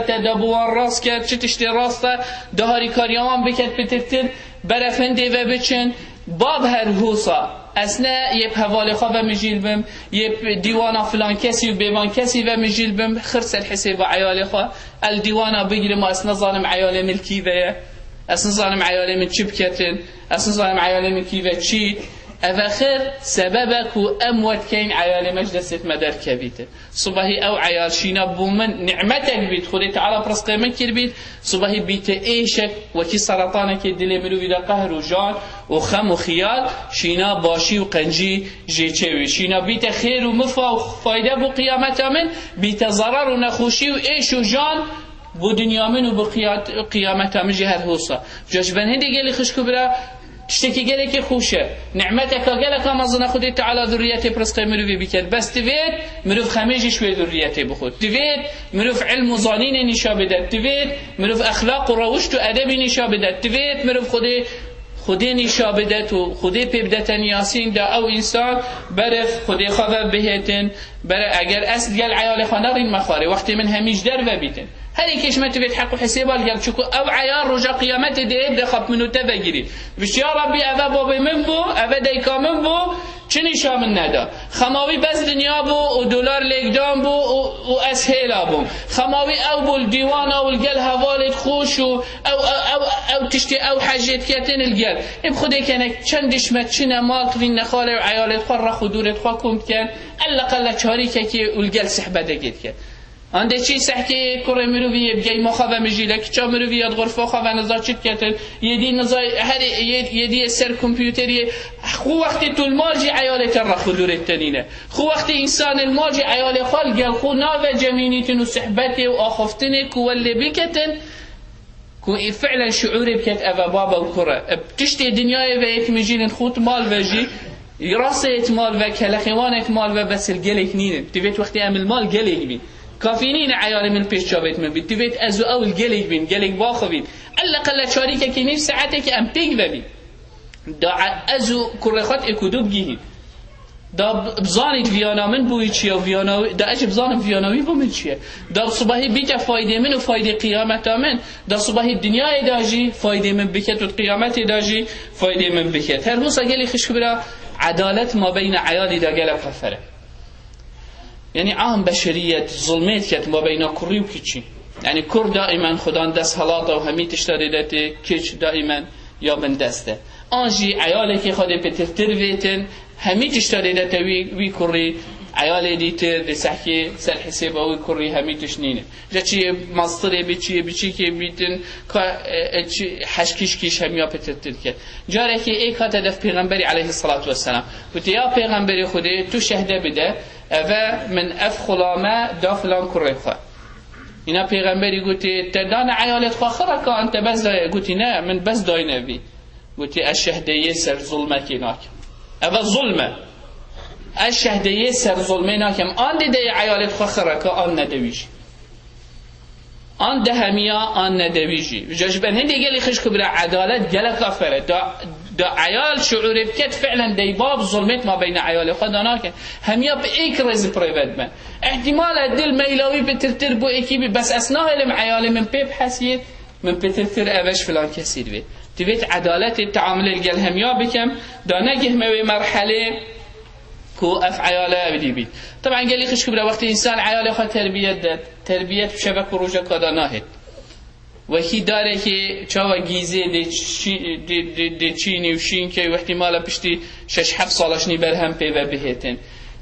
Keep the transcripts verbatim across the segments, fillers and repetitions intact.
te da bi wan rast ket, çi tiştê rast e, da harîkariya wan biket pitirtir, beref hindê ve biçin. Bab her hûsa, ez ne yê bi hevalê xwe ve mijîl bim, yê bi dîwana filan kesî û bêvan kesî ve mijîl bim, xir ser hesêba eyalê xwe, el dîwana bigrim, ez nizanim eyalê min kî ve ye, ez nizanim eyalê min çi biketin, ez nizanim eyalê min kî ve çî. Eve xir sebeb e ku em we dikeyin eyalê me ji destê me derkevîtin. Sibahî ew eyal şîna bo min nimetek bît, Xwedê Teala bi rizqê min kiribît, sibahî bîte êşek, wekî seretanekê dilê mirovî de qehr û jan û xem û xiyal, şîna başî û qencî jê çêwî. Şîna bîte xêr û mifa û fayde bo qiyameta min, bîte zerar û nexweşî û êş û jan bo dinya min û bo qiya-, qiyameta min jî her hosa. Ca ji ber hindê gelî xişk û bira, tiştekî gelekî xweş e. Nimeteka geleka mezin e Xwedê Teala zurriyetê bi rizqê mirovî biket. Bes divêt mirov xemê jî ji wê zurriyetê bixwit. Divêt mirov ilm û zanînê nîşa bidet. Divêt mirov exlaq û rewişt û edebî nîşa bidet. Divêt mirov Xwedê, Xwedê nîşa bidet û Xwedê pê bidete niyasîn da ew însan berif Xwedê xwe ve bihêtin. Bere eger ez gel eyalê xwe nerîn me xwarê, wextê min hemî ji derve bîtin. Her yekê ji me divêt heq û hesêba li gel, çiku ew eyal roja qiyametê dê êb de xwe bi min û te vegirî. Bişt, ya Rabbî, eve babê min bû, eve dayika min bû, çi nîşa min neda. Xema wî bes dinya bû û dolar lêkdan bû û, û ez hêla bûm. Xema wî ew bû li dîwana û li gel hevalêt xweş û ew, ew, ew, ew tiştê ew hejê diketin li gel. Ê bi Xwedê kenek çend dişmet çine mal tivîn nexalê û eyalêt xwe rex û dûrêt xwe kom diken. Elleqelle çarîkekê û li gel sehbedekê diket. An dê çî sehkê kurê mirovî yê bi geyma xwe ve mijîle, kiça mirovî ya di xurfa xwe ve niza çi diketin, yê dî niza her yê, yê dî yê ser kompûterê, xwe wextê tu li mal jî eyalê te rex û dûrê te nîne. Xwe wextê însan li mal jî eyalê xwe li gel xwe nave cemînîtin û sehbetê û axiftinê ku we lê biketin, ku î fi'len şiûrê biket eve baba û kur e. E, tiştê dinyayê ve yê dimijînin xût mal ve jî, rastê yê mal ve, keleqê wan yê mal ve bes li gelek nînin. Divêt wextê em li mal gelek bîn. Kafî nîne eyalê min pêş çavêt min bît. Divêt ez û ew li gelek bîn, gelek baxivîn. Elleqelle çarîkekî nîv saetekî em pêk ve bîn. Da e-, ez û kurê xwe ê ku du bigihîn. Da b-, bizanît viyana min bûyî çi ye, viyana wî, da ez jî bizanim viyana wî bo min çi ye. Da sibahî bîte faydê min û faydê qiyameta min. Da sibahî dinyayê de jî faydê min biket û qiyametê de jî faydê min biket. Her wisa gelî xişk bira, edalet mabeyna eyalî de gelek xefer e. Yanî am beşeriyet zulmê diket mabeyna kurî û kiçî. Yanî kur daimen xudan dest helata û hemî tişta dê de tê, kiç daimen ya bin dest e. An jî eyalekê xwe dê pitirtir vêtin, hemî tişta dê de te wî, wî kurî, eyalê dîtir, dê sehkê ser hesêba wî kurî hemî tişt nîne. Ji çi yê mastirê bi çi yê biçîkê bîtin, ka, e, e, çi, heşkîşkîş hemiya pitirtir ket. Carekê êk hate def Pêxemberî aleyhisselatu vesselam. Gotê, ya Pêxemberê Xwedê, tu şehde bide, eve min ev xulame da filan kurê xwe. Îna Pêxemberî gotê, te dane eyalêt xwe xireka an te bes daye? Gotî, ne, min bes dayne vî. Gotî, ez şehdeyê ser zulmekê nakim. Eve zulm e. Ez şehdeyê ser zulmê nakim. An dê deyê eyalêt xwe xireka an nedewî jî. An dehemiya an nedewî jî. Ji, ji ber hindê gelî xişk bira edalet gelek xefer e. Da, da eyal şiûrê biket fi'len dey bab zulmêt mabeyna eyalê xwe da nake. Hemiya bi êk rêzî bi rê ve dibe. Îhtîmal e dil meyla wî pitirtir bo êkî bî, bes ez nahêlim eyalê min pê bihesiyê, min pitirtir eve ji filan kesî divê. Divêt edaletê teamilê li gel hemiya bikem, da negihme wê merhelê ku ev eyale ev dî bît. Teban gelî xişk bira wextê însan eyalê xwe terbiyet de, terbiyet bi şevek û rojeka da nahêt. Wekî darekê çawa gîzê dê çî-, dê, dê, dê çînî û şînkey û ihtimala piştî şeş heft sala şinî berhem pê ve bihêtin.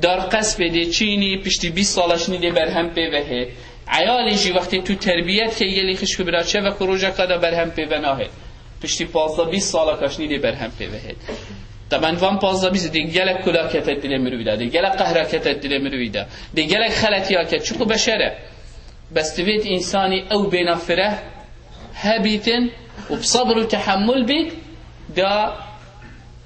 Dar qespê dê çînî piştî bîst sala şinî dê berhem pê ve hêt. Eyalê jî wextê tu terbiyet key gelî xişk û bira çevek û rojeka da berhem pê ve nahêt. Piştî pazdeh bîst sala ka şinî dê berhem pê ve hêt. Teban van pazdeh bîst dê gelek kula kete dilê mirovî da, dê gelek qehra kete dilê mirovî da, dê gelek xeletiya ket, çiku beşer e. Bes divêt însanî ew bêna fireh hebîtin û bi sebr û tehemul bît, da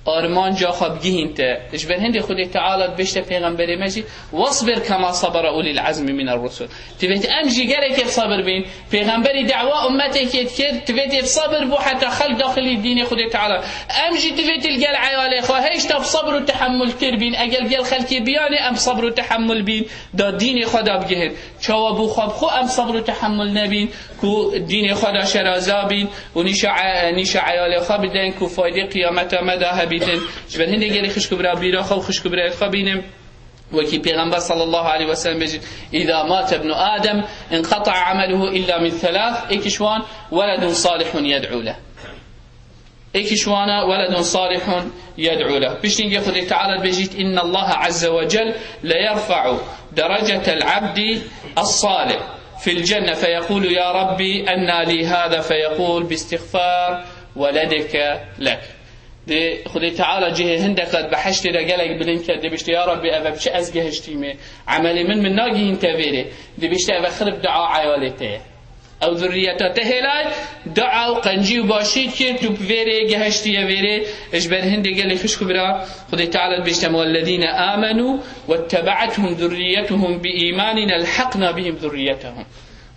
armanca xwe bigihînte. Ji ber hindê Xwedê Teala dibêjte pêxemberê me jî, "Wasbir kema sabara ulîl azmi mîner rusul." Divêt em jî gelekê bi sabir bîn. Pêxemberî dewa ummetekê dikir, divêtê bi sabir bû heta xelk daxilî dînê Xwedê Teala. Em jî divêt li gel eyalê xwe hêşta bi sabir û tehemultir bîn. Eger gel xelkê biyanê em bi sabir û tehemul bîn, da dînê xwe da bigihîn. Çawa bû xwe bi xwe em sebr û tehemul nebîn ku dînê xwe de şeraza bîn û nîşa, nîşa eyalê xwe bidin ku faydê qiyameta me de hebîtin. Ji ber hindê gelî xişk û bira bîra xwe û xişk û birayê xwe bînin. Wekî Pêxember sallallahu aleyhi ve sellem bêjî, "Îza mate ibnu Adem inqeta'a ameluhu illa min thelath." Êk ji wan, "Weledun salihun yed'u leh." Êkî ji wana, "Weledun salihun yed'u leh." Piştî hingê Xwedê Teala dibêjît, "Inna Allaha azze ve cel le yerfa'u derecetel abdi es-salih fil cenne feyekulu ya Rabbi enna li hâze feyekul bi istiğfar weledike lek." Dê Xwedê Teala cihê hindek qet behiştê de gelek bilind ket, dibêjte, "Ya Rabbi, eve bi çi ez gehiştîme? Emelê min min nagihîn te vêrê." Dibêjte, "Eve xirib dua eyalê te ye." Ew zurriyeta te hêlay, dua û qencî û başî dikir, tu bi vêrê geheştiye vêrê, ji ber hindê gelê xişk û bira, Xwedê Teala dibêjte, "Wellezîne âmenû wettebe'ethum zurriyetuhum bi îmanîn elheqna bihim zurriyetehum."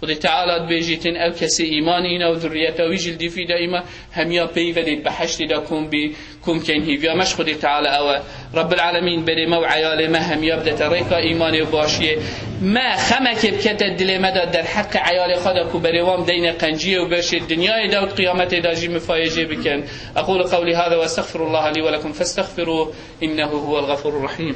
Xwedê Teala dibêjîtin, ew kesê îman îne û zurriyeta wî jî li dîfî de îman, hemiya peyî ve dê di behiştê de kom bî, Kom kên hîviya me ji Xwedê Teala ew e. Rebbil Alemîn berê me û eyalê me hemiya bidete rêka îmanê û başiyê. Me xemekê bikete dilê me de derheqê eyalê xwe de ku berê wan bideyne qenciyê û beşê dinyayê de û di qiyametê de jî mifayê jê bikin. أقول قولي هذا وأستغفر الله لي ولكم فاستغفروه إنه هو الغفور الرحيم.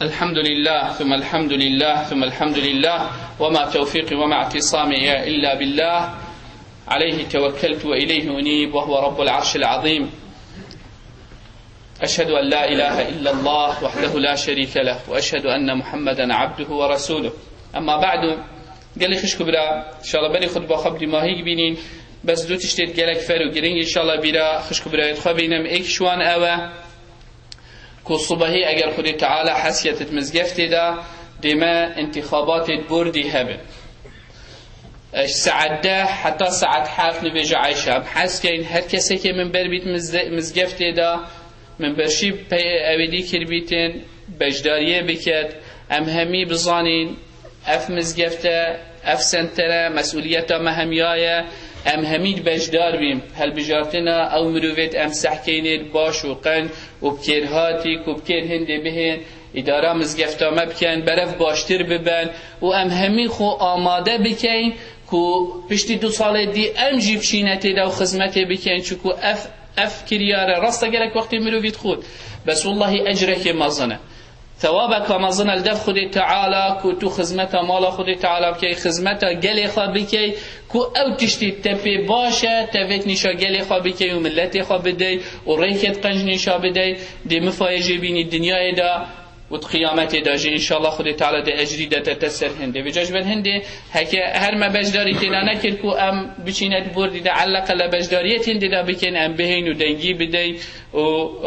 الحمد لله، ثم الحمد لله، ثم الحمد لله، وما توفيقي وما اعتصامي إلا بالله، عليه توكلت وإليه أنيب، وهو رب العرش العظيم. أشهد أن لا إله إلا الله وحده لا شريك له، وأشهد أن محمدا عبده ورسوله. أما بعد، gelê xişk û bira, inşallah berê xutba xwe bi dîmahî bînîn, bes du tiştê gelek fer û giring, inşallah bîra xişk û birayê xwe bînim. Êk ji wan ew e, ku subahî eger Xwedê Teala hes ket di mizgeftê de, dê me întîxabatê di bordî hebin. Ji saet deh heta saet heft nivêja Eyşa. Em hez keyin her kesekê min ber bît mizde-, mizgeftê de, min berşî pey-, ewêdî kir bîtin, beşdariyê biket. Em hemî bizanîn, Ev mizgefte, ev sentere, mesûliyeta me hemiya ye. Em hemî beşdar bîn. Helbijartina ew mirovêt em sehkênê baş û qenc û bi kêrhatî ku bi kêr hindê bihên, îdara mizgefta me bikin, berev baştir biben û em hemî xwe amade bikeyn ku piştî du salê dî em jî biçîne tê de û xizmetê bikeyn. Çiku ev, ev kiryare rasta gelek wextê mirovî dixwit. Bes wellahî ecrekê mezin e. Thewabeka mezin e li dev Xwedê Teala ku tu xizmeta mala Xwedê Teala bikey, xizmeta gelê xwe bikey, ku ew tiştî te pê baş e, te vêt nîşa gelê xwe bikey û miletê xwe bidey û rêkêt qenc nîşa bidey, dê mifayê jê bînî dinyayê de û di qiyametê de jî, înşallah Xwedê Teala dê ecrî dete te ser hindê. Vêca ji ber hindê heke her me beşdarî têna nekir ku em biçîne di bordî de, elleqele beşdariyê hindê de bikin, em bihên û dengî bidey. û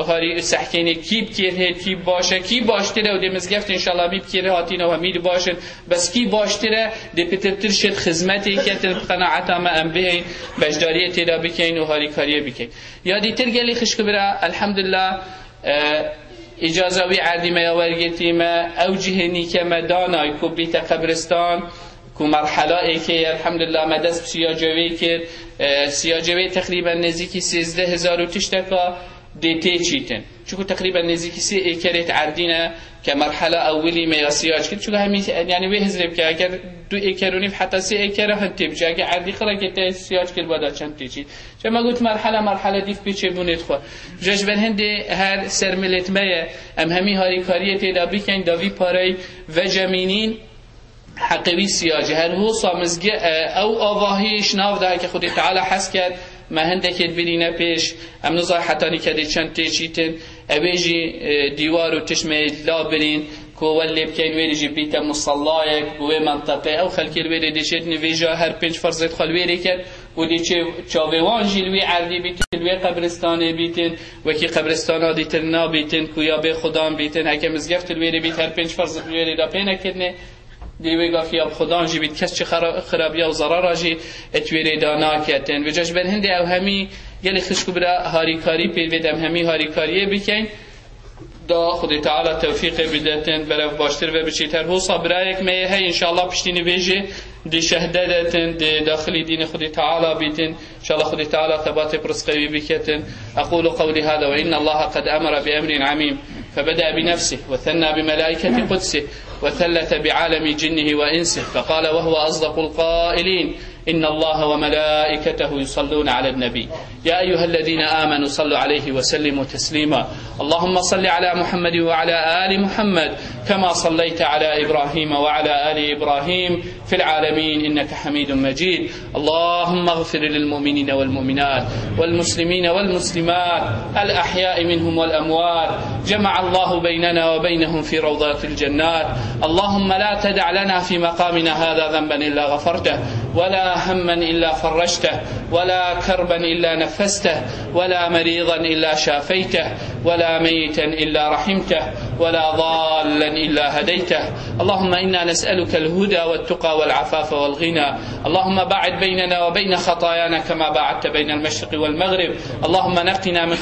harî sehkênê kî bi kêr hêt, kî baş e, kî baştir e û dê mizgeft înşallah mî bi kêr hatîne û hemî di baş in. Bes kî baştir e, dê pitirtir şêt xizmetê ketin, bi qenaeta me em bihên, beşdariyê tê de bikeyn û harîkariyê bikeyn. Ya dîtir gelî xişk bira, elhamdulillah, e, îcaza wî erdî me ya wergirtî me, ew cihê nîke me danay ku bîte qebristan, ku merhela êkê ye, elhamdulillah, me dest bi siyacê wê kir. E, siyacê wê teqrîben nêzîkî sêzdeh hezar û tişteka dê tê çîtin. Çiku teqrîben nêzîkî sê êkerê di erdî ne ke merhela ewilî me ya siyac kir. Çiku hemî, yani wê hizrê bike, eger du êker û nîv heta sê êkere hin tê biçe. Eger erdî qirekê te siyac kir, bada çend tê çît. Ji me got merhela, merhela dîv pê çêbûnê dixwe. Ji, ji ber hindê her ser milêt me ye. Em hemî harîkariyê tê de bikeyn, da vî parey vecemînîn. Heqê wî siyacî. Her hosa mizge-, e, ew avahî ji nav de heke Xwedê Teala hez ket, me hindekê dibirîne pêş. Em nizay hetanî kedê çend tê çîtin. Ew ê jî, e, dîwar û tişt me la birîn, ku wel lê bikeyn wêrî jî bîte musallayek, bi wê menteqê ew xelkê li wêrê dê çêt nivêja her pênc ferzêt xwe li wêrê ket û dê çê-, çavê wan jî li wî erdî bîtin, li wê qebristanê bîtin, wekî qebristana dîtir nabîtin, ku ya bê xudan bîtin, heke mizgeft li wêrê bît, her pênc ferzêt li wêrê de pê nekirine. Dê wê gavkî ya bi xwedan jî bît, kes çi xera-, xirabiya û zerara jî et wêrê da naketin. Vêca ji ber hindê ew hemî gelê xişk û bira harîkarî pê divêt, em hemî harîkariyê bikin. Da Xwedê Teala tewfîqê bidetin, berev baştir ve biçît. Her hosa birayek me ye hey, înşallah piştî nivê jî dê şehde detin, dê daxilî dînê Xwedê Teala bîtin. إن شاء الله خدي تعالى ثبات برزقه بكتن. أقول قولي هذا وإن الله قد أمر بأمر عميم، فبدأ بنفسه وثنى بملائكة قدسه وثلث بعالم جنه وإنسه، فقال وهو أصدق القائلين: إن الله وملائكته يصلون على النبي، يا أيها الذين آمنوا صلوا عليه وسلموا تسليما. اللهم صل على محمد وعلى آل محمد كما صليت على إبراهيم وعلى آل إبراهيم في العالمين إنك حميد مجيد. اللهم اغفر للمؤمنين والمؤمنات والمسلمين والمسلمات الأحياء منهم والأموات، جمع الله بيننا وبينهم في روضات الجنات. اللهم لا تدع لنا في مقامنا هذا ذنبا إلا غفرته، ولا هما إلا فرجته، ولا كربا إلا نفسته، ولا مريضا إلا شافيته، ولا ميتا إلا رحمته، ولا ضالا إلا هديته. اللهم إنا نسألك الهدى والتقى والعفاف والغنى. اللهم باعد بيننا وبين خطايانا كما باعدت بين المشرق والمغرب. اللهم نقنا من